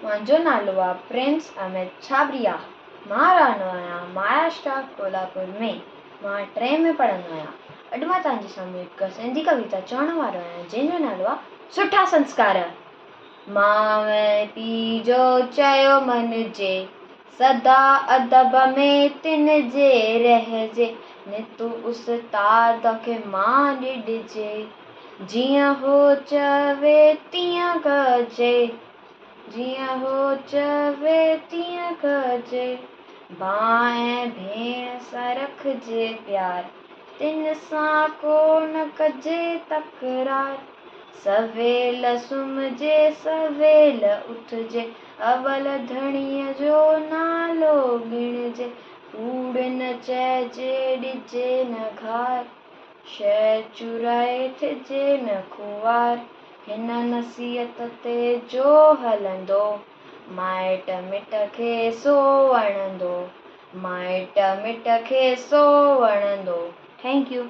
منهنجو نالو آ پرنس اميت ڇاٻريا. مان رهندو آهيان مهاراشٽرا ڪولهاپور ۾. مان ٽئين ۾ پڙهندو آهيان. اڄ مان توهان جي سامهون هڪ سنڌي ڪويتا چوڻ وارو آهيان جنهن جو نالو آ سٺا سنسڪار. ماء ۽ پيء جو چيو مڃجي، سدا ادب ۾ تن جي رهجي، نت استاد کي مان ڏجي، جيئن هو چوي تيئن ڪجي، جيئن هو چوي تيئن ڪجي، ڀاء ۽ ڀيڻ سان رکجي پيار، تن سان ڪو نه ڪجي تڪرار. سويل سمهجي سويل اٿجي، اول ڌڻيء جو نالو ڳڻجي، ڪوڙ نه چئجي ڏجي نه گار، شيء چورائي ٿجي نه خوار، هن نصيحت تي جو هلندو، مائٽ مٽ کي سو وڻندو، مائٽ مٽ کي سو وڻندو. Thank you.